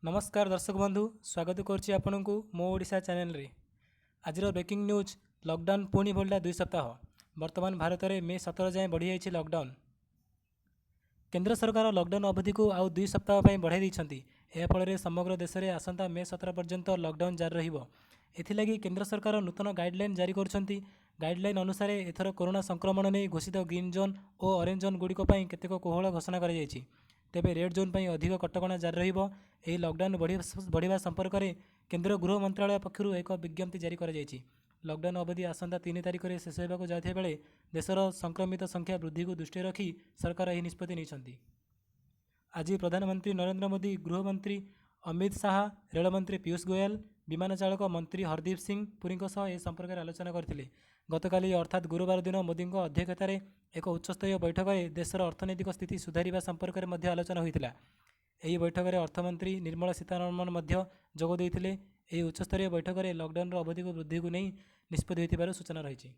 ନମସ୍କାର ଦର୍ଶକ ବନ୍ଧୁ, ସ୍ୱାଗତ କରୁଛି ଆପଣଙ୍କୁ ମୋ ଓଡ଼ିଶା ଚ୍ୟାନେଲରେ। ଆଜିର ବ୍ରେକିଂ ନ୍ୟୁଜ୍: ଲକଡାଉନ୍ ପୁଣି ବଢ଼ିଲା 2 ସପ୍ତାହ। ବର୍ତ୍ତମାନ ଭାରତରେ ମେ 17 ଯାଏଁ ବଢ଼ିଯାଇଛି ଲକଡାଉନ୍। କେନ୍ଦ୍ର ସରକାର ଲକଡାଉନ୍ ଅବଧିକୁ ଆଉ 2 ସପ୍ତାହ ପାଇଁ ବଢ଼ାଇ ଦେଇଛନ୍ତି। ଏହାଫଳରେ ସମଗ୍ର ଦେଶରେ ଆସନ୍ତା ମେ 17 ପର୍ଯ୍ୟନ୍ତ ଲକଡାଉନ୍ ଜାରି ରହିବ। ଏଥିଲାଗି କେନ୍ଦ୍ର ସରକାର ନୂତନ ଗାଇଡଲାଇନ୍ ଜାରି କରିଛନ୍ତି। ଗାଇଡଲାଇନ୍ ଅନୁସାରେ, ଏଥର କରୋନା ସଂକ୍ରମଣ ନେଇ ଘୋଷିତ ଗ୍ରୀନ୍ ଜୋନ୍ ଓ ଅରେଞ୍ଜ ଜୋନ୍ ଗୁଡ଼ିକ ପାଇଁ କେତେକ କୋହଳ ଘୋଷଣା କରାଯାଇଛି। ତେବେ ରେଡ୍ ଜୋନ୍ ପାଇଁ ଅଧିକ କଟକଣା ଜାରି ରହିବ। ଏହି ଲକଡାଉନ୍ ବଢ଼ିବା ସମ୍ପର୍କରେ କେନ୍ଦ୍ର ଗୃହ ମନ୍ତ୍ରାଳୟ ପକ୍ଷରୁ ଏକ ବିଜ୍ଞପ୍ତି ଜାରି କରାଯାଇଛି। ଲକଡାଉନ୍ ଅବଧି ଆସନ୍ତା 3 ତାରିଖରେ ଶେଷ ହେବାକୁ ଯାଉଥିବା ବେଳେ ଦେଶର ସଂକ୍ରମିତ ସଂଖ୍ୟା ବୃଦ୍ଧିକୁ ଦୃଷ୍ଟିରେ ରଖି ସରକାର ଏହି ନିଷ୍ପତ୍ତି ନେଇଛନ୍ତି। ଆଜି ପ୍ରଧାନମନ୍ତ୍ରୀ ନରେନ୍ଦ୍ର ମୋଦି, ଗୃହମନ୍ତ୍ରୀ ଅମିତ ଶାହା, ରେଳମନ୍ତ୍ରୀ ପୀୟୁଷ ଗୋଏଲ, ବିମାନ ଚାଳକ ମନ୍ତ୍ରୀ ହରଦୀପ ସିଂ ପୁରୀଙ୍କ ସହ ଏ ସମ୍ପର୍କରେ ଆଲୋଚନା କରିଥିଲେ। ଗତକାଲି ଅର୍ଥାତ୍ ଗୁରୁବାର ଦିନ ମୋଦିଙ୍କ ଅଧ୍ୟକ୍ଷତାରେ ଏକ ଉଚ୍ଚସ୍ତରୀୟ ବୈଠକରେ ଦେଶର ଅର୍ଥନୈତିକ ସ୍ଥିତି ସୁଧାରିବା ସମ୍ପର୍କରେ ମଧ୍ୟ ଆଲୋଚନା ହୋଇଥିଲା। ଏହି ବୈଠକରେ ଅର୍ଥମନ୍ତ୍ରୀ ନିର୍ମଳା ସୀତାରମଣ ମଧ୍ୟ ଯୋଗ ଦେଇଥିଲେ। ଏହି ଉଚ୍ଚସ୍ତରୀୟ ବୈଠକରେ ଲକଡାଉନର ଅବଧିକୁ ବୃଦ୍ଧିକୁ ନେଇ ନିଷ୍ପତ୍ତି ହୋଇଥିବାର ସୂଚନା ରହିଛି।